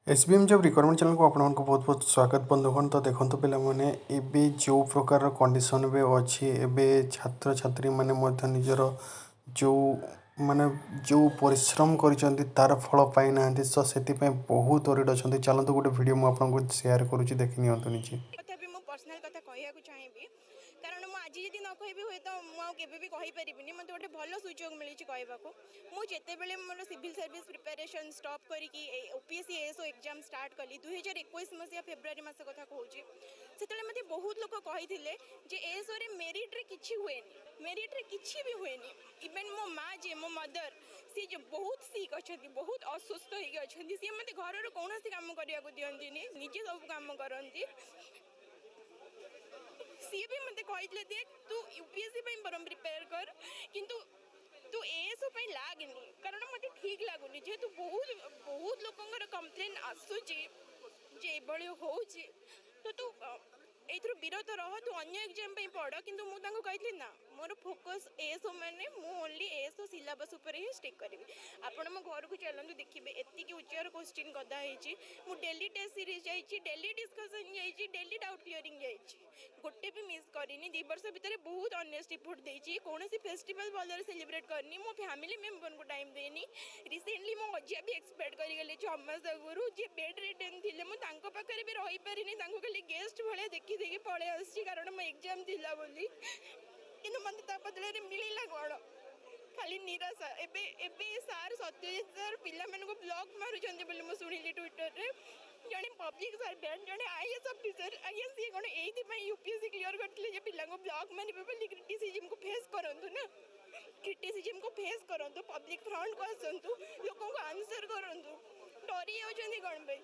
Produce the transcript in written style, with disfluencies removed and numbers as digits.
S B M job requirement ଚ୍ୟାନେଲକୁ ଆପଣମାନଙ୍କୁ ବହୁତ ବହୁତ ସ୍ୱାଗତ ବନ୍ଧୁଗଣ। ତ ଦେଖନ୍ତୁ ପିଲାମାନେ, ଏବେ ଯେଉଁ ପ୍ରକାରର କଣ୍ଡିସନ୍ ଏବେ ଅଛି, ଏବେ ଛାତ୍ରଛାତ୍ରୀମାନେ ମଧ୍ୟ ନିଜର ଯେଉଁ ମାନେ ଯେଉଁ ପରିଶ୍ରମ କରିଛନ୍ତି, ତାର ଫଳ ପାଇନାହାନ୍ତି। ତ ସେଥିପାଇଁ ବହୁତ ୱରିଡ୍ ଅଛନ୍ତି। ଚାଲନ୍ତୁ, ଗୋଟେ ଭିଡ଼ିଓ ମୁଁ ଆପଣଙ୍କୁ ସେୟାର କରୁଛି, ଦେଖି ନିଅନ୍ତୁ ନିଜେ। କଥା ବି ମୁଁ ପର୍ସନାଲ କଥା କହିବାକୁ ଚାହିଁବି, କାରଣ ମୁଁ ଆଜି ଯଦି ନ କହିବି, ହୁଏତ ମୁଁ ଆଉ କେବେ ବି କହିପାରିବିନି। ମୋତେ ଗୋଟେ ଭଲ ସୁଯୋଗ ମିଳିଛି କହିବାକୁ। ମୁଁ ଯେତେବେଳେ ମୋର ସିଭିଲ୍ ସର୍ଭିସ୍ ପ୍ରିପାରେସନ୍ ଷ୍ଟପ୍ କରିକି ଓପିଏସ୍ସି ଏଏସ୍ଓ ଏକ୍ଜାମ୍ ଷ୍ଟାର୍ଟ କଲି, 2021 ମସିହା ଫେବୃଆରୀ ମାସ କଥା କହୁଛି, ସେତେବେଳେ ମୋତେ ବହୁତ ଲୋକ କହିଥିଲେ ଯେ ଏଏସ୍ଓରେ ମେରିଟ୍ରେ କିଛି ହୁଏନି, ମେରିଟ୍ରେ କିଛି ବି ହୁଏନି। ଇଭେନ୍ ମୋ ମା ଯିଏ, ମୋ ମଦର, ସିଏ ଯେ ବହୁତ ସିକ୍ ଅଛନ୍ତି, ବହୁତ ଅସୁସ୍ଥ ହେଇକି ଅଛନ୍ତି, ସିଏ ମୋତେ ଘରର କୌଣସି କାମ କରିବାକୁ ଦିଅନ୍ତିନି, ନିଜେ ସବୁ କାମ କରନ୍ତି। ସିଏ ବି ମୋତେ କହିଥିଲେ, ଦେଖ, ତୁ ୟୁପିଏସ୍ସି ପାଇଁ ବରଂ ପ୍ରିପେୟାର କର, କିନ୍ତୁ ତୁ ଏଏସ୍ଓ ପାଇଁ ଲାଗେନି, କାରଣ ମୋତେ ଠିକ୍ ଲାଗୁନି, ଯେହେତୁ ବହୁତ ବହୁତ ଲୋକଙ୍କର କମ୍ପ୍ଲେନ୍ ଆସୁଛି ଯେ ଏଭଳି ହେଉଛି, ତ ତୁ ଏଇଥିରୁ ବିରତ ରହ, ତୁ ଅନ୍ୟ ଏକ୍ଜାମ୍ ପାଇଁ ପଢ଼। କିନ୍ତୁ ମୁଁ ତାଙ୍କୁ କହିଥିଲି, ନା, ମୋର ଫୋକସ୍ ଏଏସ୍ଓ, ମାନେ ମୁଁ ଓନ୍ଲି ଏଏସ୍ଓ ସିଲାବସ୍ ଉପରେ ହିଁ ଷ୍ଟିକ୍ କରିବି। ଆପଣ ମୋ ଘରକୁ ଚାଲନ୍ତୁ, ଦେଖିବେ ଏତିକି ଉଚ୍ଚର କୋଶ୍ଚିନ୍ ଗଦା ହେଇଛି। ମୁଁ ଡେଲି ଟେଷ୍ଟ ସିରିଜ୍ ଯାଇଛି, ଡେଲି ଡିସ୍କସନ୍ ଯାଇଛି, ଡେଲି ଡାଉଟ୍ କ୍ଲିୟରିଂ ଯାଇଛି, ଗୋଟେ ବି ମିସ୍ କରିନି। 2 ବର୍ଷ ଭିତରେ ବହୁତ ଅନେଷ୍ଟ ରିପୋର୍ଟ ଦେଇଛି। କୌଣସି ଫେଷ୍ଟିଭାଲ୍ ଭଲରେ ସେଲିବ୍ରେଟ୍ କରିନି, ମୋ ଫ୍ୟାମିଲି ମେମ୍ବରଙ୍କୁ ଟାଇମ୍ ଦେଇନି। ରିସେଣ୍ଟଲି ମୋ ଅଜା ବି ଏକ୍ସପାୟାର୍ଡ କରିଗଲେ 6 ମାସ ଆଗରୁ, ଯିଏ ବେଡ୍ ରିଡେନ୍ ଥିଲେ। ମୁଁ ତାଙ୍କ ପାଖରେ ବି ରହିପାରିନି, ତାଙ୍କୁ ଖାଲି ଗେଷ୍ଟ ଭଳିଆ ଦେଖି ଦେଖି ପଳେଇ ଆସିଛି, କାରଣ ମୋ ଏକ୍ଜାମ୍ ଥିଲା ବୋଲି। କିନ୍ତୁ ମୋତେ ତା ବଦଳରେ ମିଳିଲା କ'ଣ? ଖାଲି ନିରାଶା। ଏବେ ଏବେ ସାର୍, ସତ୍ୟଜିତ ସାର୍ ପିଲାମାନଙ୍କୁ ବ୍ଲକ୍ ମାରୁଛନ୍ତି ବୋଲି ମୁଁ ଶୁଣିଲି ଟ୍ୱିଟରରେ। ଜଣେ ପବ୍ଲିକ୍ ସର୍ଭ୍ୟାଣ୍ଟ, ଜଣେ ଆଇଏଏସ୍ ଅଫିସର, ଆଜ୍ଞା, ସିଏ କ'ଣ ଏଇଥିପାଇଁ ୟୁପିଏସ୍ସି କ୍ଲିୟର କରିଥିଲେ ଯେ ପିଲାଙ୍କୁ ବ୍ଲକ୍ ମାରିବେ ବୋଲି? କ୍ରିଟିସିଜିମ୍କୁ ଫେସ୍ କରନ୍ତୁ ନା, କ୍ରିଟିସିଜିମ୍କୁ ଫେସ୍ କରନ୍ତୁ, ପବ୍ଲିକ୍ ଫ୍ରଣ୍ଟକୁ ଆସନ୍ତୁ, ଲୋକଙ୍କୁ ଆନ୍ସର୍ କରନ୍ତୁ। ଡରି ଯାଉଛନ୍ତି କ'ଣ ପାଇଁ?